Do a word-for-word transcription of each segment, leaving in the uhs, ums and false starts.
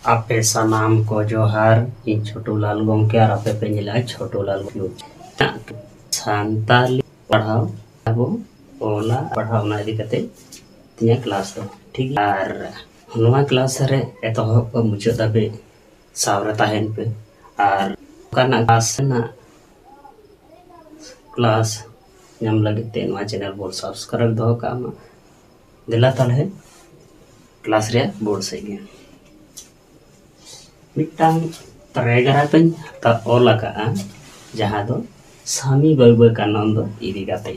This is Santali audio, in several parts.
ᱟᱯᱮ ᱥᱟᱱᱟᱢ ᱠᱚ ᱡᱚᱦᱟᱨ᱾ ᱤᱧ ᱪᱷᱳᱴᱩ ᱞᱟᱞ ᱜᱚᱢᱠᱮ ᱟᱨ ᱟᱯᱮ ᱯᱮ ᱧᱮᱞᱟ ᱪᱷᱳᱴᱩ ᱞᱟᱞ YouTube᱾ ᱥᱟᱱᱛᱟᱞᱤ ᱯᱟᱲᱦᱟᱣ ᱟᱵᱚ ᱚᱞᱟ ᱯᱟᱲᱦᱟᱣ ᱚᱱᱟ ᱤᱫᱤ ᱠᱟᱛᱮ ᱛᱤᱧᱟᱹ ᱠᱞᱟᱥ ᱫᱚ, ᱴᱷᱤᱠ ᱜᱮᱭᱟ? ᱟᱨ ᱱᱚᱣᱟ ᱠᱞᱟᱥ ᱨᱮ ᱮᱛᱚᱦᱚᱵ ᱠᱷᱚᱱ ᱢᱩᱪᱟᱹᱫ ᱫᱷᱟᱹᱵᱤᱡ ᱥᱟᱶ ᱨᱮ ᱛᱟᱦᱮᱱ ᱯᱮ᱾ ᱟᱨ ᱚᱱᱠᱟᱱᱟᱜ ᱠᱞᱟᱥ ᱨᱮᱱᱟᱜ ᱠᱞᱟᱥ ᱧᱟᱢ ᱞᱟᱹᱜᱤᱫ ᱛᱮ ᱱᱚᱣᱟ ᱪᱮᱱᱮᱞ ᱵᱚᱱ ᱥᱟᱵᱥᱠᱨᱟᱭᱤᱵ ᱫᱚᱦᱚ ᱠᱟᱜ ᱢᱟ᱾ ᱫᱮᱞᱟ ᱛᱟᱦᱞᱮ ᱠᱞᱟᱥ ᱨᱮᱭᱟᱜ ᱵᱳᱨᱰ ᱥᱮᱫ ᱜᱮ᱾ ᱢᱤᱫᱴᱟᱝ ᱯᱮᱨᱟᱜᱨᱟᱯᱷ ᱤᱧ ᱦᱟᱛᱟᱣ ᱚᱞ ᱟᱠᱟᱫᱼᱟ, ᱡᱟᱦᱟᱸ ᱫᱚ ᱥᱟᱢᱤ ᱵᱤᱵᱮᱠᱟᱱᱚᱱᱫᱚ ᱤᱫᱤ ᱠᱟᱛᱮ᱾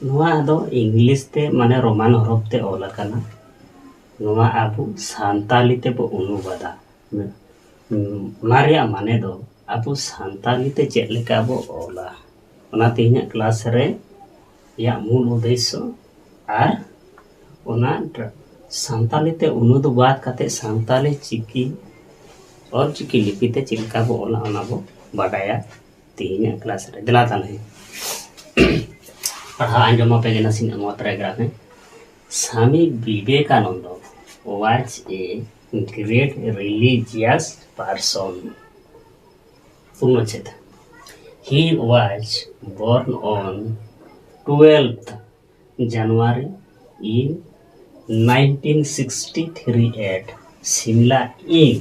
ᱱᱚᱣᱟ ᱫᱚ ᱤᱝᱞᱤᱥ ᱛᱮ, ᱢᱟᱱᱮ ᱨᱳᱢᱟᱱ ᱦᱚᱨᱚᱯ ᱛᱮ ᱚᱞ ᱟᱠᱟᱱᱟ᱾ ᱱᱚᱣᱟ ᱟᱵᱚ ᱥᱟᱱᱛᱟᱞᱤ ᱛᱮᱵᱚ ᱚᱱᱩᱵᱟᱫᱟ᱾ ᱚᱱᱟ ᱨᱮᱭᱟᱜ ᱢᱟᱱᱮ ᱫᱚ ᱟᱵᱚ ᱥᱟᱱᱛᱟᱞᱤ ᱛᱮ ᱪᱮᱫ ᱞᱮᱠᱟ ᱵᱚ ᱚᱞᱟ, ᱚᱱᱟ ᱛᱮᱦᱮᱧᱟᱜ ᱠᱞᱟᱥ ᱨᱮ ᱨᱮᱭᱟᱜ ᱢᱩᱞ ᱩᱫᱽᱫᱮᱥᱥᱚ᱾ ᱟᱨ ᱚᱱᱟ ᱰᱨ-, ᱥᱟᱱᱛᱟᱞᱤ ᱛᱮ ᱚᱱᱩᱵᱟᱫ ᱠᱟᱛᱮ ᱥᱟᱱᱛᱟᱞᱤ ᱪᱤᱠᱤ, ᱚᱞ ᱪᱤᱠᱤ ᱞᱤᱯᱤ ᱛᱮ ᱪᱮᱫ ᱞᱮᱠᱟ ᱵᱚ ᱚᱞᱟ, ᱚᱱᱟ ᱵᱚ ᱵᱟᱰᱟᱭᱟ ᱛᱮᱦᱮᱧᱟᱜ ᱠᱞᱟᱥ ᱨᱮ᱾ ᱫᱮᱞᱟ ᱛᱟᱦᱞᱮ ᱯᱟᱲᱦᱟᱣ ᱟᱸᱡᱚᱢ ᱟᱯᱮ ᱜᱮ ᱱᱟᱥᱮᱱᱟᱜ ᱱᱚᱣᱟ ᱯᱮᱨᱟᱜᱨᱟᱯᱷ ᱨᱮ᱾ Swami Vivekananda was a great religious person. ᱯᱩᱨᱱᱚᱪᱷᱮᱫ᱾ He was born on twelfth January in nineteen sixty-three at Simla in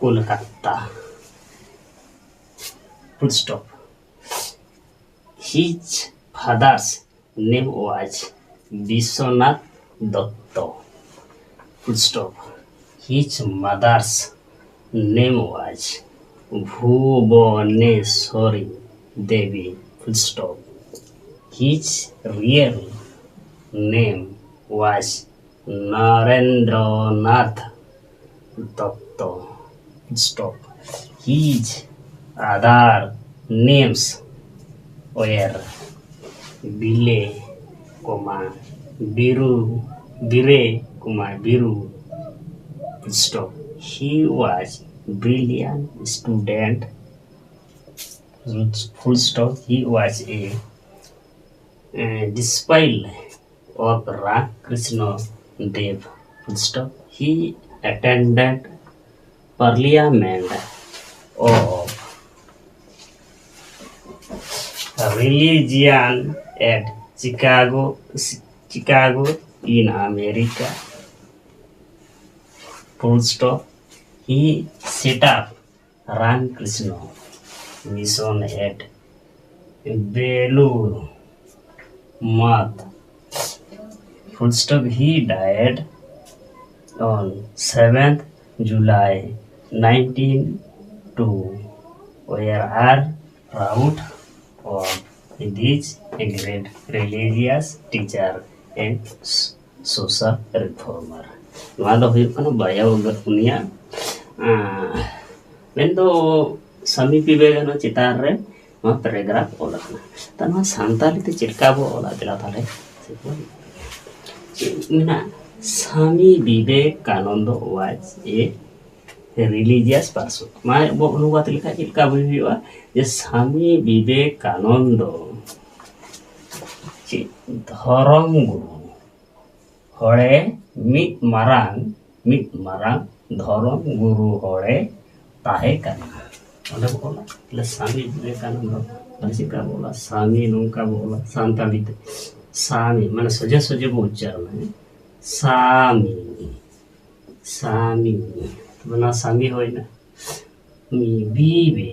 Kolkata. Full stop. His father's name was Biswanath Dotto. Full stop. His mother's name was Bhubaneswari Devi. Full stop. His real name was Narendranath Dotto. Stop. His other names were Bile, comma, Biru, Bire, comma, Biru. Stop. He was brilliant student. Full stop. He was a, uh, disciple of Ramakrishna Dev. Full stop. He attended Parliament of Religion at Chicago, Chicago in America. Full stop. He set up Ramakrishna Mission at Belur Math. Full stop. He died on seventh July nineteen two. We are proud of this great religious teacher and social reformer. ᱱᱚᱣᱟ ᱫᱚ ᱦᱩᱭᱩᱜ ᱠᱟᱱᱟ ᱵᱟᱭᱟᱣ ᱩᱱᱤᱭᱟᱜ, ᱟᱸ, ᱢᱮᱱᱫᱚ ᱥᱟᱢᱤ ᱵᱤᱵᱮᱠᱟᱱᱚᱱᱫᱚ ᱪᱮᱛᱟᱱ ᱨᱮ ᱱᱚᱣᱟ paragraph ᱚᱞ ᱟᱠᱟᱱᱟ᱾ ᱛᱚ, ᱱᱚᱣᱟ ᱥᱟᱱᱛᱟᱲᱤ ᱛᱮ ᱪᱮᱫ ᱞᱮᱠᱟ ᱵᱚ ᱚᱞᱟ? ᱫᱮᱞᱟ ᱛᱟᱦᱞᱮ ᱪᱮᱫ ᱢᱮᱱᱟᱜᱼᱟ? ᱥᱟᱢᱤ Vivekananda was a religious person. ᱢᱟ ᱟᱵᱚ ᱚᱱᱩᱵᱟᱫ ᱞᱮᱠᱷᱟᱱ ᱪᱮᱫ ᱞᱮᱠᱟ ᱵᱚ ᱦᱩᱭᱩᱜᱼᱟ? ᱡᱮ ᱥᱟᱢᱤ ᱵᱤᱵᱮᱠᱟᱱᱚᱱᱫᱚ ᱪᱮᱫ ᱫᱷᱚᱨᱚᱢ ᱜᱩᱨᱩ ᱦᱚᱲᱮ ᱢᱤᱫ ᱢᱟᱨᱟᱝ, ᱢᱤᱫ ᱢᱟᱨᱟᱝ ᱫᱷᱚᱨᱚᱢ ᱜᱩᱨᱩ ᱦᱚᱲᱮ ᱛᱟᱦᱮᱸ ᱠᱟᱱᱟ᱾ ᱚᱸᱰᱮ ᱵᱚ ᱚᱞᱟ, ᱛᱟᱦᱞᱮ ᱥᱟᱢᱤ ᱵᱤᱵᱮᱠᱟᱱᱚᱱᱫᱚ᱾ ᱛᱟᱦᱞᱮ ᱪᱮᱫ ᱞᱮᱠᱟ ᱵᱚ ᱚᱞᱟ? ᱥᱟᱢᱤ ᱱᱚᱝᱠᱟ ᱵᱚ ᱚᱞᱟ ᱥᱟᱱᱛᱟᱲᱤ ᱛᱮ᱾ ᱥᱟᱢᱤ, ᱢᱟᱱᱮ ᱥᱚᱡᱷᱮ ᱥᱚᱡᱷᱮ ᱵᱚ ᱩᱪᱪᱟᱨᱚᱱᱟ, ᱦᱮᱸ? ᱥᱟᱢᱤ, ᱥᱟᱢᱤ᱾ ᱛᱚᱵᱮ ᱱᱚᱣᱟ ᱥᱟᱢᱤ ᱦᱩᱭᱱᱟ᱾ ᱢᱤ, ᱵᱤ, ᱵᱮ,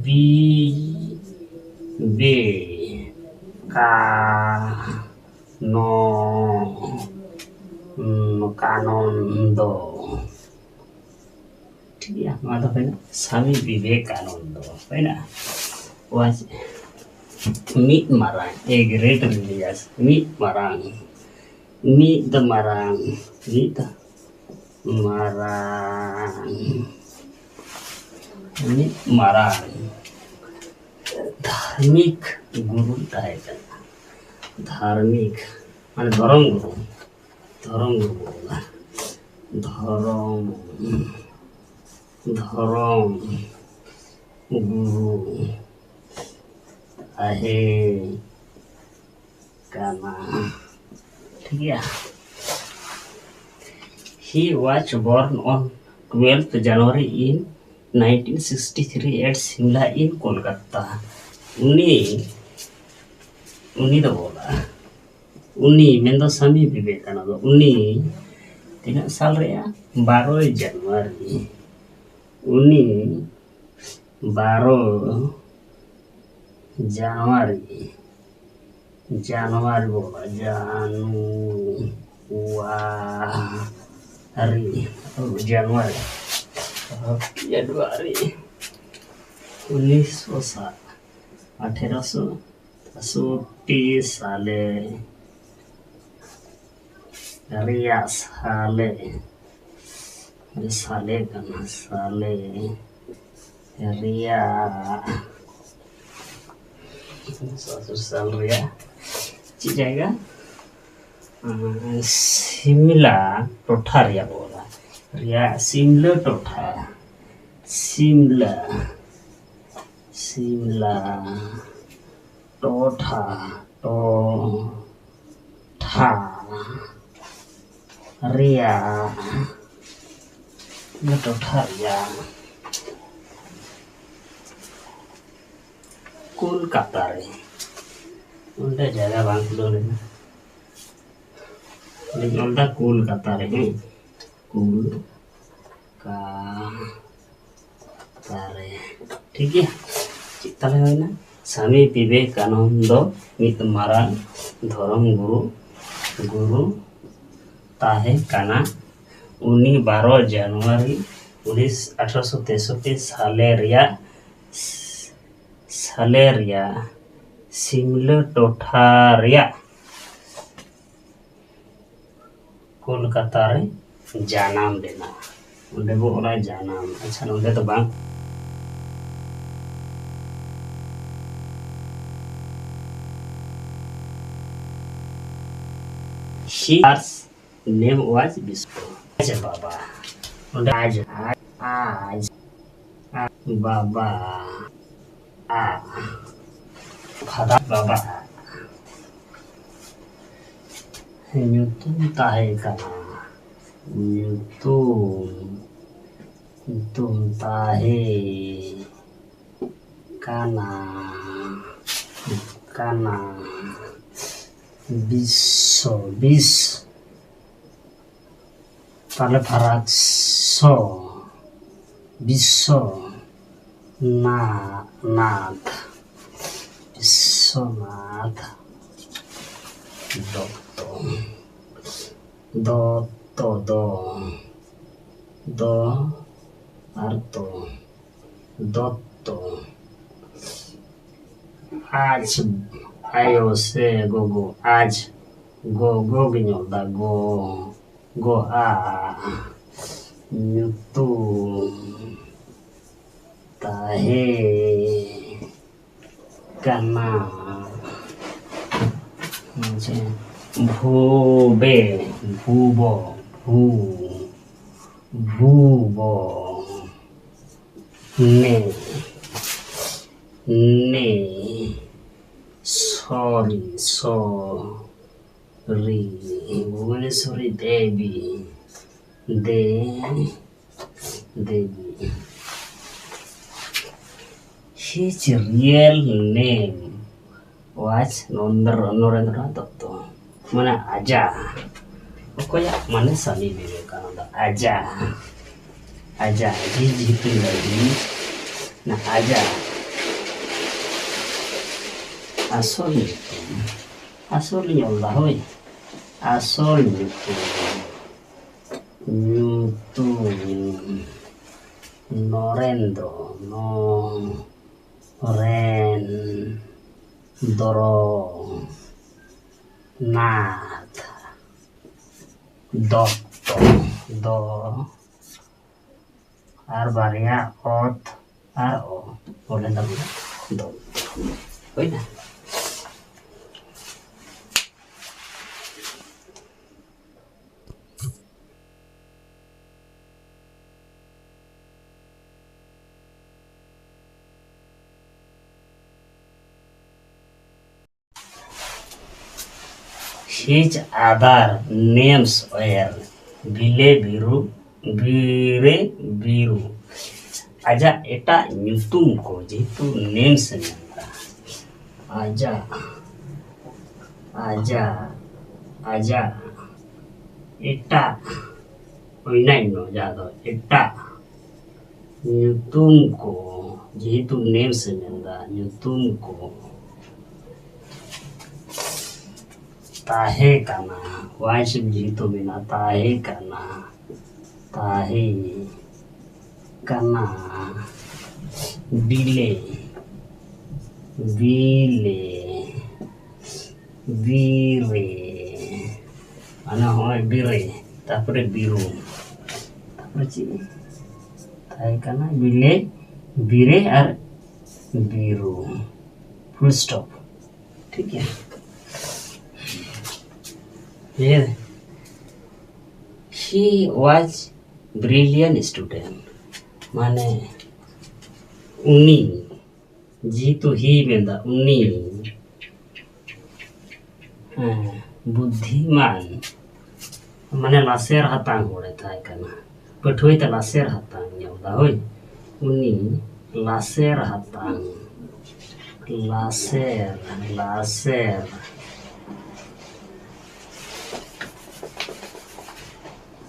ᱵᱤ, ᱵᱮ, ᱠᱟ, ᱱᱚ, ᱱᱚ, ᱠᱟᱱᱚᱱᱫᱚ᱾ ᱴᱷᱤᱠ ᱜᱮᱭᱟ, ᱱᱚᱣᱟ ᱫᱚ ᱦᱩᱭᱱᱟ ᱥᱟᱢᱤ ᱵᱤᱵᱮᱠᱟᱱᱚᱱᱫᱚ, ᱦᱩᱭᱱᱟ? ᱣᱟᱪ-, ᱢᱤᱫ ᱢᱟᱨᱟᱝ, a great religious, ᱢᱤᱫ ᱢᱟᱨᱟᱝ, ᱢᱤᱫ ᱫᱚ ᱢᱟᱨᱟᱝ, ᱢᱤᱫ ᱫᱚ ᱢᱟᱨᱟᱝ, ᱢᱤᱫ ᱢᱟᱨᱟᱝ ᱫᱷᱟᱨᱢᱤᱠ ᱜᱩᱨᱩ ᱛᱟᱦᱮᱸ ᱠᱟᱱᱟ᱾ ᱫᱷᱟᱨᱢᱤᱠ ᱢᱟᱱᱮ ᱫᱷᱚᱨᱚᱢ ᱜᱩᱨᱩ, ᱫᱷᱚᱨᱚᱢ ᱜᱩᱨᱩ ᱵᱚᱱ ᱚᱞᱟ᱾ ᱫᱷᱚᱨᱚᱢ, ᱫᱷᱚᱨᱚᱢ ᱜᱩᱨᱩ ᱛᱟᱦᱮᱸ ᱠᱟᱱᱟ᱾ ᱴᱷᱤᱠ ᱜᱮᱭᱟ᱾ He was born on twelfth January in nineteen sixty-three at Simla in Kolkata. ᱩᱱᱤ ᱩᱱᱤ ᱫᱚ ᱵᱚᱞᱟ ᱩᱱᱤ ᱢᱮᱱᱫᱚ ᱥᱟᱢᱤ ᱵᱤᱵᱮᱠᱟᱱᱚᱱᱫᱚ, ᱩᱱᱤ ᱛᱤᱱᱟᱹᱜ ᱥᱟᱞ ᱨᱮᱭᱟᱜ? ᱵᱟᱨᱚᱭ ᱡᱟᱱᱩᱣᱟᱨᱤ᱾ ᱩᱱᱤ ᱵᱟᱨᱚ ᱡᱟᱱᱩᱣᱟᱨᱤ, ᱡᱟᱱᱩᱣᱟᱨᱤ ᱵᱚᱞᱟ ᱡᱟᱱᱩᱣᱟᱨᱤ, ᱡᱟᱱᱩᱣᱟᱨᱤ, ᱡᱟᱱᱩᱣᱟᱨᱤ ᱩᱱᱤᱥᱥᱚ ᱥᱟᱛ, ᱟᱴᱷᱮᱨᱚᱥᱚ ᱛᱮᱥᱚᱴᱴᱤ ᱥᱟᱞᱮ ᱨᱮᱭᱟᱜ ᱥᱟᱞᱮ, ᱥᱟᱞᱮ ᱠᱟᱱᱟ, ᱥᱟᱞᱮ ᱨᱮᱭᱟᱜ, ᱥᱟᱞ ᱨᱮᱭᱟᱜ ᱪᱮᱫ ᱡᱟᱭᱜᱟ? ᱥᱤᱢᱞᱟ ᱴᱚᱴᱷᱟ ᱨᱮᱭᱟᱜ ᱵᱚᱞᱟ ᱨᱮᱭᱟᱜ ᱥᱤᱢᱞᱟ ᱴᱚᱴᱷᱟ, ᱥᱤᱢᱞᱟ, ᱥᱤᱢᱞᱟ ᱴᱚᱴᱷᱟ, ᱴᱚᱴᱷᱟ ᱨᱮᱭᱟᱜ, ᱴᱚᱴᱷᱟ ᱨᱮᱭᱟᱜ ᱠᱳᱞᱠᱟᱛᱟ ᱨᱮ᱾ ᱚᱸᱰᱮ ᱡᱟᱭᱜᱟ ᱵᱟᱝ ᱠᱷᱩᱞᱟᱹᱣ ᱞᱮᱱᱟ᱾ ᱚᱸᱰᱮᱧ ᱚᱞ ᱫᱟ ᱠᱳᱞᱠᱟᱛᱟ ᱨᱮ, ᱦᱮᱸ? ᱠᱳᱞᱠᱟᱛᱟ ᱨᱮ᱾ ᱴᱷᱤᱠ ᱜᱮᱭᱟ? ᱪᱮᱫ ᱛᱟᱦᱞᱮ ᱦᱩᱭᱱᱟ? ᱥᱟᱢᱤ ᱵᱤᱵᱮᱠᱟᱱᱚᱱᱫᱚ ᱢᱤᱫ ᱢᱟᱨᱟᱝ ᱫᱷᱚᱨᱚᱢ ᱜᱩᱨᱩ, ᱜᱩᱨᱩ ᱛᱟᱦᱮᱸ ᱠᱟᱱᱟ᱾ ᱩᱱᱤ ᱵᱟᱨᱚ ᱡᱟᱱᱩᱣᱟᱨᱤ ᱩᱱᱤᱥ, ᱟᱴᱷᱨᱚᱥᱚ ᱛᱮᱥᱚᱴᱴᱤ ᱥᱟᱞᱮ ᱨᱮᱭᱟᱜ, ᱥᱟᱞᱮ ᱨᱮᱭᱟᱜ ᱥᱤᱢᱞᱟᱹ ᱴᱚᱴᱷᱟ ᱨᱮᱭᱟᱜ ᱠᱳᱞᱠᱟᱛᱟ ᱨᱮ ᱡᱟᱱᱟᱢ ᱞᱮᱱᱟ᱾ ᱚᱸᱰᱮ ᱵᱚ ᱚᱞᱟ ᱡᱟᱱᱟᱢ᱾ ᱟᱪᱪᱷᱟ, ᱱᱚᱸᱰᱮ ᱫᱚ ᱵᱟᱝ᱾ His name was Bishnu. ᱟᱡ ᱵᱟᱵᱟ᱾ ᱚᱸᱰᱮ ᱟᱡ, ᱟᱡ, ᱟᱡ, ᱟᱡ ᱵᱟᱵᱟ᱾ ᱟ, ᱯᱷᱟᱫᱟᱨ ᱵᱟᱵᱟ ᱧᱩᱛᱩᱢ ᱛᱟᱦᱮᱸ ᱠᱟᱱᱟ᱾ ᱧᱩᱛᱩᱢ, ᱧᱩᱛᱩᱢ ᱛᱟᱦᱮᱸ ᱠᱟᱱᱟ, ᱠᱟᱱᱟ᱾ ᱵᱤᱥᱥᱚ, ᱵᱤᱥ, ᱛᱟᱦᱞᱮ ᱯᱷᱟᱨᱟᱠ ᱥᱚ, ᱵᱤᱥᱥᱚ ᱱᱟ-, ᱱᱟᱛᱷ, ᱵᱤᱥᱥᱚᱱᱟᱛᱷ ᱫᱚᱛᱛᱚ, ᱫᱚᱛᱛᱚ, ᱫᱚ, ᱫᱚ ᱟᱨ ᱛᱚ, ᱫᱚᱛᱛᱚ᱾ ᱟᱡ ᱟᱭᱳ ᱥᱮ ᱜᱚᱜᱚ, ᱟᱡ ᱜᱚᱜᱚ ᱜᱮᱧ ᱚᱞ ᱫᱟ, ᱜᱚ, ᱜᱚ ᱟ ᱧᱩᱛᱩᱢ ᱛᱟᱦᱮᱸ ᱠᱟᱱᱟ᱾ ᱟᱪᱪᱷᱟ, ᱵᱷᱩᱵᱮ, ᱵᱷᱩᱵᱚ, ᱵᱷᱩ, ᱵᱷᱩᱵᱚ, ᱱᱮ, ᱱᱮ, ᱥᱚᱨᱤ, ᱥᱚ, ᱨᱤ, ᱵᱷᱩᱵᱚᱱᱮᱥᱚᱨᱤ ᱫᱮᱵᱤ, ᱫᱮ, ᱫᱮᱵᱤ᱾ His real name was Narendra-, ᱱᱚᱨᱮᱱᱫᱨᱚᱱᱟᱛᱷ Dutta. ᱢᱟᱱᱮ ᱟᱡᱟ᱾ ᱚᱠᱚᱭᱟᱜ? ᱢᱟᱱᱮ ᱥᱟᱢᱤ ᱵᱤᱵᱮᱠᱟᱱᱚᱱᱫᱚ᱾ ᱟᱡᱟ᱾ ᱟᱡᱟ᱾ ᱦᱤᱡ ᱦᱤᱯᱤᱧ ᱞᱟᱹᱜᱤᱫ᱾ ᱱᱟ ᱟᱡᱟ᱾ ᱟᱥᱚᱞ ᱧᱩᱛᱩᱢ᱾ ᱟᱥᱚᱞ ᱤᱧ ᱚᱞ ᱫᱟ, ᱦᱳᱭ᱾ ᱟᱥᱚᱞ ᱧᱩᱛᱩᱢ᱾ ᱧᱩᱛᱩᱢ᱾ ᱱᱚᱨᱮᱱᱫᱨᱚ, ᱱᱚᱨᱮᱱᱫᱨᱚᱱᱟᱛᱷ ᱫᱚᱛᱛᱚ᱾ ᱫᱚ ᱟᱨ ᱵᱟᱨᱭᱟ ᱚᱛ ᱟᱨ ᱚ ᱵᱚᱞᱮ ᱫᱚ ᱫᱚᱛᱛᱚ᱾ ᱦᱩᱭᱱᱟ? His other names were ᱵᱤᱞᱮ ᱵᱤᱨᱩ, ᱵᱤᱨᱮ ᱵᱤᱨᱩ᱾ ᱟᱡᱟᱜ ᱮᱴᱟᱜ ᱧᱩᱛᱩᱢ ᱠᱚ, ᱡᱮᱦᱮᱛᱩ ᱱᱮᱢᱥ ᱮ ᱢᱮᱱᱫᱟ, ᱟᱡᱟᱜ, ᱟᱡᱟᱜ, ᱟᱡᱟᱜ ᱮᱴᱟᱜ, ᱚᱱᱱᱟᱱᱱᱚ, ᱡᱟᱦᱟᱸ ᱫᱚ ᱮᱴᱟᱜ ᱧᱩᱛᱩᱢ ᱠᱚ, ᱡᱮᱦᱮᱛᱩ ᱱᱮᱢᱥ ᱮ ᱢᱮᱱᱫᱟ, ᱧᱩᱛᱩᱢ ᱠᱚ ᱛᱟᱦᱮᱸ ᱠᱟᱱᱟ, ᱣᱟᱭ ᱥᱮ ᱡᱮᱦᱮᱛᱩ ᱢᱮᱱᱟᱜᱼᱟ, ᱛᱟᱦᱮᱸ ᱠᱟᱱᱟ, ᱛᱟᱦᱮᱸ ᱠᱟᱱᱟ, ᱵᱤᱞᱮ, ᱵᱤᱞᱮ, ᱵᱤᱨᱮ, ᱢᱟᱱᱮ ᱦᱚᱸᱜᱼᱚᱭ ᱵᱤᱨᱮ, ᱛᱟᱨᱯᱚᱨᱮ ᱵᱤᱨᱩ, ᱛᱟᱨᱯᱚᱨᱮ ᱪᱮᱫ ᱛᱟᱦᱮᱸ ᱠᱟᱱᱟ? ᱵᱤᱞᱮ, ᱵᱤᱨᱮ ᱟᱨ ᱵᱤᱨᱩ, ᱯᱷᱩᱞ ᱥᱴᱚᱯ᱾ ᱴᱷᱤᱠ ᱜᱮᱭᱟ᱾ ᱦᱮᱸ, he was brilliant student, ᱢᱟᱱᱮ ᱩᱱᱤ, ᱡᱮᱦᱮᱛᱩ he ᱢᱮᱱᱫᱟ, ᱩᱱᱤ, ᱦᱮᱸ, ᱵᱩᱫᱽᱫᱷᱤᱢᱟᱱ, ᱢᱟᱱᱮ ᱞᱟᱥᱮᱨ ᱦᱟᱛᱟᱝ ᱦᱚᱲᱮ ᱛᱟᱦᱮᱸ ᱠᱟᱱᱟ, ᱯᱟᱹᱴᱷᱩᱣᱟᱹ ᱛᱮ ᱞᱟᱥᱮᱨ ᱦᱟᱛᱟᱝ ᱧᱮᱞ ᱫᱟ, ᱦᱳᱭ, ᱩᱱᱤ ᱞᱟᱥᱮᱨ ᱦᱟᱛᱟᱝ, ᱞᱟᱥᱮᱨ, ᱞᱟᱥᱮᱨ,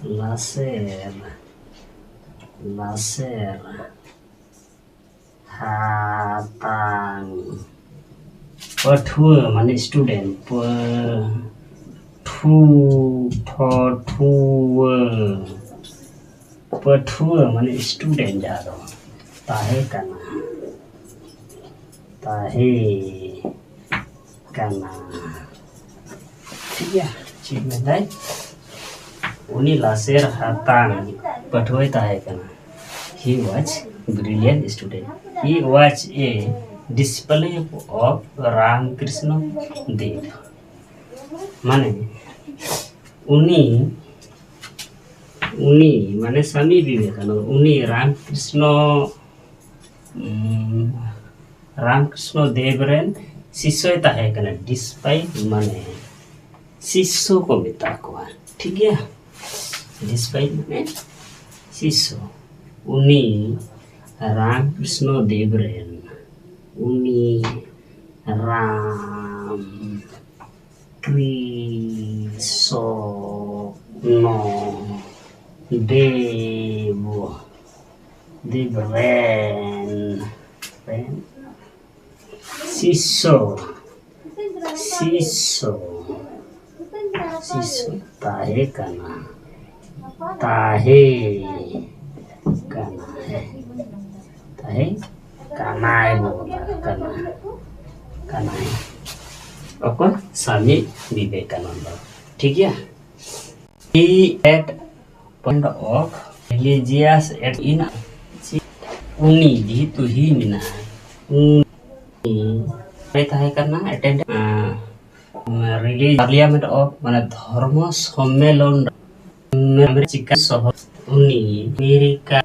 ᱞᱟᱥᱮᱨ, ᱞᱟᱥᱮᱨ ᱦᱟᱛᱟᱝ᱾ ᱯᱟᱹᱴᱷᱩᱣᱟᱹ ᱢᱟᱱᱮ student, ᱯᱟᱹ-, ᱴᱷᱩ-, ᱯᱟᱹᱴᱷᱩᱣᱟᱹ, ᱯᱟᱹᱴᱷᱩᱣᱟᱹ ᱢᱟᱱᱮ student, ᱡᱟᱦᱟᱸ ᱫᱚ ᱛᱟᱦᱮᱸ ᱠᱟᱱᱟ, ᱛᱟᱦᱮᱸ ᱠᱟᱱᱟ᱾ ᱴᱷᱤᱠ ᱜᱮᱭᱟ, ᱪᱮᱫ ᱢᱮᱱᱫᱟᱭ? ᱩᱱᱤ ᱞᱟᱥᱮᱨ ᱦᱟᱛᱟᱝ ᱯᱟᱹᱴᱷᱩᱣᱟᱹᱭ ᱛᱟᱦᱮᱸ ᱠᱟᱱᱟ᱾ He was brilliant student. He was a disciple of Ramakrishna Dev. ᱢᱟᱱᱮ ᱩᱱᱤ, ᱩᱱᱤ ᱢᱟᱱᱮ ᱥᱟᱢᱤ ᱵᱤᱵᱮᱠᱟᱱᱚᱱᱫᱚ, ᱩᱱᱤ ᱨᱟᱢᱠᱨᱤᱥᱱᱚ, ᱩᱢ, ᱨᱟᱢᱠᱨᱤᱥᱱᱚ ᱫᱮᱵ ᱨᱮᱱ ᱥᱤᱥᱥᱚᱭ ᱛᱟᱦᱮᱸ ᱠᱟᱱᱟ᱾ ᱰᱤᱥᱯᱟᱭᱤᱴ ᱢᱟᱱᱮ ᱥᱤᱥᱥᱚ ᱠᱚ ᱢᱮᱛᱟ ᱠᱚᱣᱟ, ᱴᱷᱤᱠ ᱜᱮᱭᱟ᱾ ᱰᱤᱥᱯᱟᱭᱤ ᱢᱟᱱᱮ ᱥᱤᱥᱥᱚ᱾ ᱩᱱᱤ ᱨᱟᱢᱠᱨᱤᱥᱱᱚ ᱫᱮᱵ ᱨᱮᱱ, ᱩᱱᱤ ᱨᱟᱢ ᱠᱨᱤᱥᱱᱚ ᱫᱮᱵ, ᱫᱮᱵ ᱨᱮᱱ, ᱨᱮᱱ ᱥᱤᱥᱥᱚ, ᱥᱤᱥᱥᱚ, ᱥᱤᱥᱥᱚ ᱛᱟᱦᱮᱸ ᱠᱟᱱᱟ, ᱛᱟᱦᱮᱸ ᱠᱟᱱᱟ, ᱛᱟᱦᱮᱸ ᱠᱟᱱᱟᱭ ᱵᱚᱞᱮ, ᱠᱟᱱᱟ, ᱠᱟᱱᱟᱭ᱾ ᱚᱠᱚᱭ? ᱥᱟᱢᱤ ᱵᱤᱵᱮᱠᱟᱱᱚᱱᱫᱚ᱾ ᱴᱷᱤᱠ ᱜᱮᱭᱟ? He at point of religious at in, ᱩᱱᱤ, ᱡᱮᱦᱮᱛᱩ he ᱢᱮᱱᱟᱜᱼᱟ, ᱩᱱᱤ ᱚᱠᱚᱭ ᱛᱟᱦᱮᱸ ᱠᱟᱱᱟ? Attend, ᱟᱸ, religious parliament of, ᱢᱟᱱᱮ ᱫᱷᱚᱨᱢᱚ ᱥᱚᱢᱢᱮᱞᱚᱱ, ᱟᱢᱮᱨᱤᱠᱟ ᱥᱚᱦᱚᱨ, ᱩᱱᱤ ᱟᱢᱮᱨᱤᱠᱟ,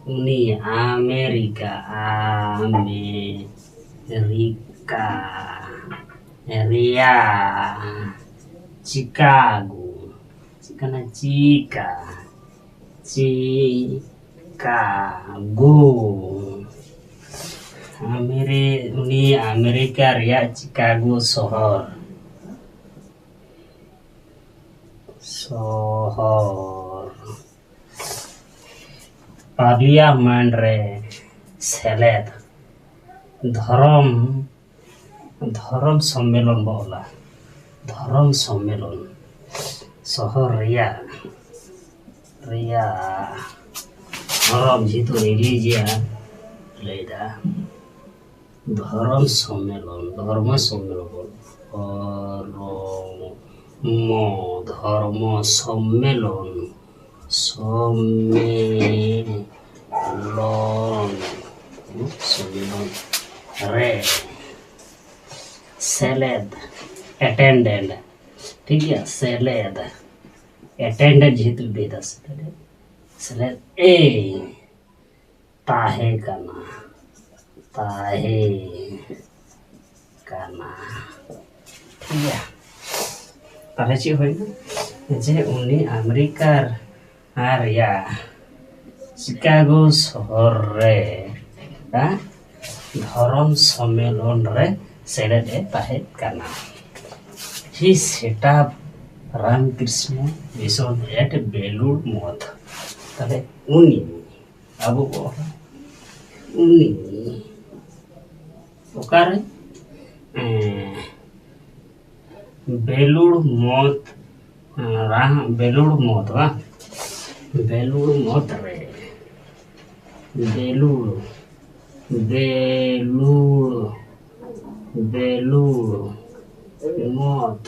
ᱩᱱᱤ ᱟᱢᱮᱨᱤᱠᱟ, ᱟᱢᱮᱨᱤᱠᱟ ᱨᱮᱭᱟᱜ ᱪᱤᱠᱟᱜᱳ, ᱪᱮᱫ ᱠᱟᱱᱟ? ᱪᱤᱠᱟ, ᱪᱤᱠᱟᱜᱳ᱾ ᱟᱢᱮᱨᱤ-, ᱩᱱᱤ ᱟᱢᱮᱨᱤᱠᱟ ᱨᱮᱭᱟᱜ ᱪᱤᱠᱟᱜᱳ ᱥᱚᱦᱚᱨ, ᱥᱚᱦᱚᱨ ᱯᱟᱨᱞᱤᱭᱟᱢᱮᱱᱴ ᱨᱮ ᱥᱮᱞᱮᱫ ᱫᱷᱚᱨᱚᱢ, ᱫᱷᱚᱨᱚᱢ ᱥᱚᱢᱢᱮᱞᱚᱱ ᱵᱚ ᱚᱞᱟ᱾ ᱫᱷᱚᱨᱚᱢ ᱥᱚᱢᱢᱮᱞᱚᱱ ᱥᱚᱦᱚᱨ ᱨᱮᱭᱟᱜ, ᱨᱮᱭᱟᱜ ᱫᱷᱚᱨᱚᱢ, ᱡᱮᱦᱮᱛᱩ ᱨᱤᱞᱤᱡᱤᱭᱟᱱ ᱞᱟᱹᱭᱫᱟ, ᱫᱷᱚᱨᱚᱢ ᱥᱚᱢᱢᱮᱞᱚᱱ, ᱫᱷᱚᱨᱢᱚ ᱥᱚᱢᱢᱮᱞᱚᱱ, ᱫᱷᱚᱨᱢᱚ, ᱫᱷᱚᱨᱢᱚ ᱥᱚᱢᱢᱮᱞᱚᱱ, ᱥᱚᱢᱢᱮᱞᱚᱱ, ᱥᱚᱢᱢᱮᱞᱚᱱ ᱨᱮ ᱥᱮᱞᱮᱫ, ᱮᱴᱮᱱᱰᱮᱱᱴ, ᱴᱷᱤᱠ ᱜᱮᱭᱟ, ᱥᱮᱞᱮᱫ, ᱮᱴᱮᱱᱰᱮᱱᱴ ᱡᱮᱦᱮᱛᱩ ᱵᱮᱫᱟ, ᱥᱮᱞᱮᱫ, ᱥᱮᱞᱮᱫ ᱮ ᱛᱟᱦᱮᱸ ᱠᱟᱱᱟ, ᱛᱟᱦᱮᱸ ᱠᱟᱱᱟ᱾ ᱴᱷᱤᱠ ᱜᱮᱭᱟ, ᱛᱟᱦᱞᱮ ᱪᱮᱫ ᱦᱩᱭᱱᱟ? ᱡᱮ ᱩᱱᱤ ᱟᱢᱮᱨᱤᱠᱟ ᱨᱮᱭᱟᱜ ᱪᱤᱠᱟᱜᱳ ᱥᱚᱦᱚᱨ ᱨᱮ ᱫᱷᱚᱨᱚᱢ ᱥᱚᱢᱢᱮᱞᱚᱱ ᱨᱮ ᱥᱮᱞᱮᱫ ᱮ ᱛᱟᱦᱮᱸ ᱠᱟᱱᱟ᱾ He set up Ramakrishna Mission at Belur Math. ᱛᱟᱦᱞᱮ ᱩᱱᱤ, ᱟᱵᱚ ᱠᱚ ᱩᱱᱤ ᱚᱠᱟᱨᱮ? ᱮᱸ, ᱵᱮᱞᱩᱲ ᱢᱚᱛ, ᱨᱟᱦ-, ᱵᱮᱞᱩᱲ ᱢᱚᱛ ᱵᱟᱝ? ᱵᱮᱞᱩᱲ ᱢᱚᱛ ᱨᱮ, ᱵᱮᱞᱩᱲ, ᱵᱮᱞᱩᱲ, ᱵᱮᱞᱩᱲ ᱢᱚᱛ,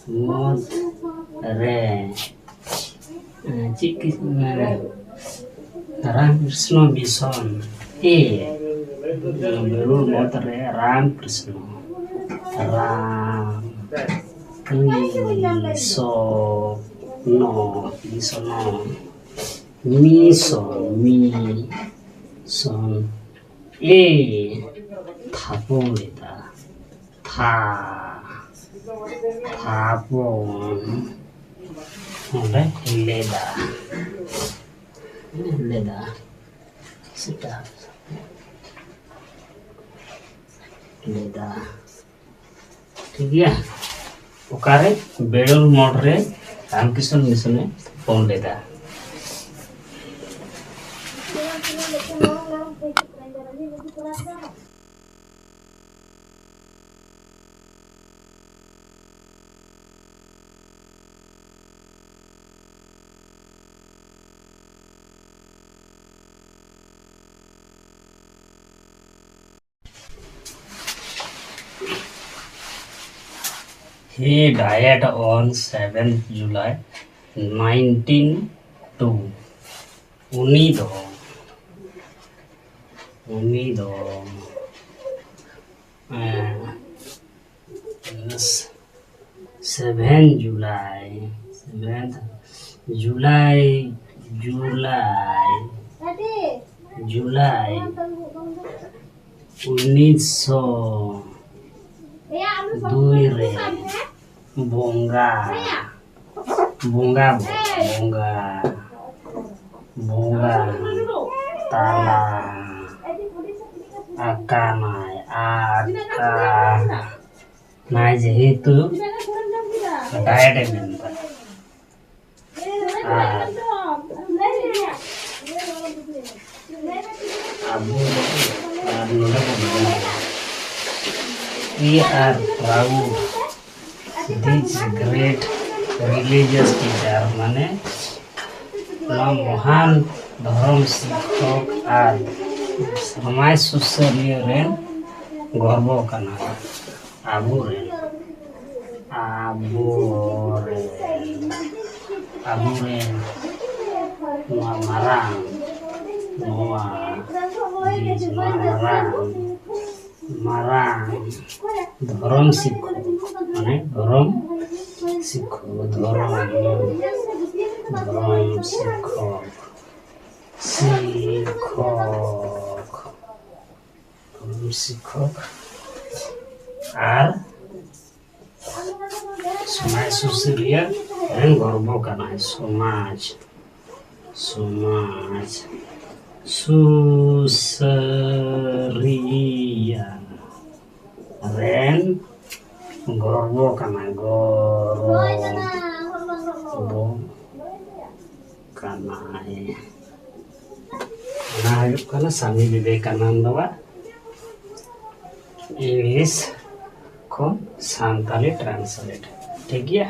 ᱢᱚᱛ ᱨᱮ, ᱮᱸ, ᱪᱮᱫ ᱠᱤ-, ᱢᱟᱱᱮ, ᱨᱟᱢᱠᱨᱤᱥᱱᱚ ᱢᱤᱥᱚᱱ ᱮ, ᱵᱮᱞᱩᱲ ᱢᱚᱛ ᱨᱮ ᱨᱟᱢᱠᱨᱤᱥᱱᱚ, ᱨᱟᱢ, ᱠᱨᱤᱥᱚ, ᱱᱚ, ᱠᱨᱤᱥᱱᱚ, ᱢᱤᱥᱚᱱ, ᱢᱤᱥᱚᱱ ᱮ ᱛᱷᱟᱯᱚᱱ ᱞᱮᱫᱟ᱾ ᱛᱷᱟ-, ᱛᱷᱟᱯᱚᱱ ᱚᱸᱰᱮ ᱞᱮᱫᱟ, ᱞᱮᱫᱟ, ᱥᱮᱴᱟ ᱞᱮᱫᱟ᱾ ᱴᱷᱤᱠ ᱜᱮᱭᱟ? ᱚᱠᱟᱨᱮ? ᱵᱮᱞᱩᱲ ᱢᱚᱴᱷ ᱨᱮ ᱨᱟᱢᱠᱨᱤᱥᱱᱚ ᱢᱤᱥᱚᱱᱮ ᱛᱷᱟᱯᱚᱱ ᱞᱮᱫᱟ᱾ He died on seventh July nineteen two. ᱩᱱᱤ ᱫᱚ, ᱩᱱᱤ ᱫᱚ, ᱮᱸ, seven July, seventh July, July, July ᱩᱱᱤᱥᱥᱚ ᱫᱩᱭ ᱨᱮ ᱵᱚᱸᱜᱟ, ᱵᱚᱸᱜᱟ ᱵᱚᱸᱜᱟ ᱵᱚᱸᱜᱟ ᱛᱟᱞᱟ ᱟᱠᱟᱱᱟᱭ ᱟᱠᱟᱱᱟᱭ ᱡᱮᱦᱮᱛᱩ ᱰᱟᱭᱮᱴ ᱮ ᱢᱮᱱᱫᱟ᱾ ᱟᱨ ᱟᱵᱚ ᱟᱨ ᱱᱚᱰᱮ ᱵᱚᱱ ᱢᱮᱱᱟ, we are proud these great religious teacher, ᱢᱟᱱᱮ ᱱᱚᱣᱟ ᱢᱚᱦᱟᱱ ᱫᱷᱚᱨᱚᱢ ᱥᱤᱠᱷᱚᱠ ᱟᱨ ᱥᱚᱢᱟᱡᱽ ᱥᱩᱥᱟᱹᱨᱤᱭᱟᱹ ᱨᱮᱱ ᱜᱚᱨᱵᱚ ᱠᱟᱱᱟ᱾ ᱟᱵᱚᱨᱮᱱ ᱟᱵᱚᱨᱮᱱ ᱟᱵᱚᱨᱮᱱ ᱱᱚᱣᱟ ᱢᱟᱨᱟᱝ ᱱᱚᱣᱟ ᱱᱚᱣᱟ ᱢᱟᱨᱟᱝ ᱢᱟᱨᱟᱝ ᱫᱷᱚᱨᱚᱢ ᱥᱤᱠᱷᱚᱠ, ᱢᱟᱱᱮ ᱫᱷᱚᱨᱚᱢ ᱥᱤᱠᱷᱚᱠ, ᱫᱷᱚᱨᱚᱢ ᱫᱷᱚᱨᱚᱢ ᱥᱤᱠᱷᱚᱠ ᱥᱤᱠᱷᱚᱠ ᱫᱷᱚᱨᱚᱢ ᱥᱤᱠᱷᱚᱠ ᱟᱨ ᱥᱚᱢᱟᱡᱽ ᱥᱩᱥᱟᱹᱨᱤᱭᱟᱹ ᱨᱮᱱ ᱜᱚᱨᱵᱚ ᱠᱟᱱᱟᱭ᱾ ᱥᱚᱢᱟᱡᱽ ᱥᱚᱢᱟᱡᱽ ᱥᱩᱥᱟᱹᱨᱤᱭᱟᱹ ᱨᱮᱱ ᱜᱚᱨᱵᱚ ᱠᱟᱱᱟᱭ᱾ ᱜᱚᱨᱵᱚ ᱠᱟᱱᱟᱭ᱾ ᱚᱱᱟ ᱦᱩᱭᱩᱜ ᱠᱟᱱᱟ ᱥᱟᱢᱤ ᱵᱤᱵᱮᱠᱟᱱᱟᱱᱫᱚᱣᱟᱜ ᱤᱝᱞᱤᱥ ᱠᱷᱚᱱ ᱥᱟᱱᱛᱟᱞᱤ ᱴᱨᱟᱱᱥᱞᱮᱴ᱾ ᱴᱷᱤᱠ ᱜᱮᱭᱟ?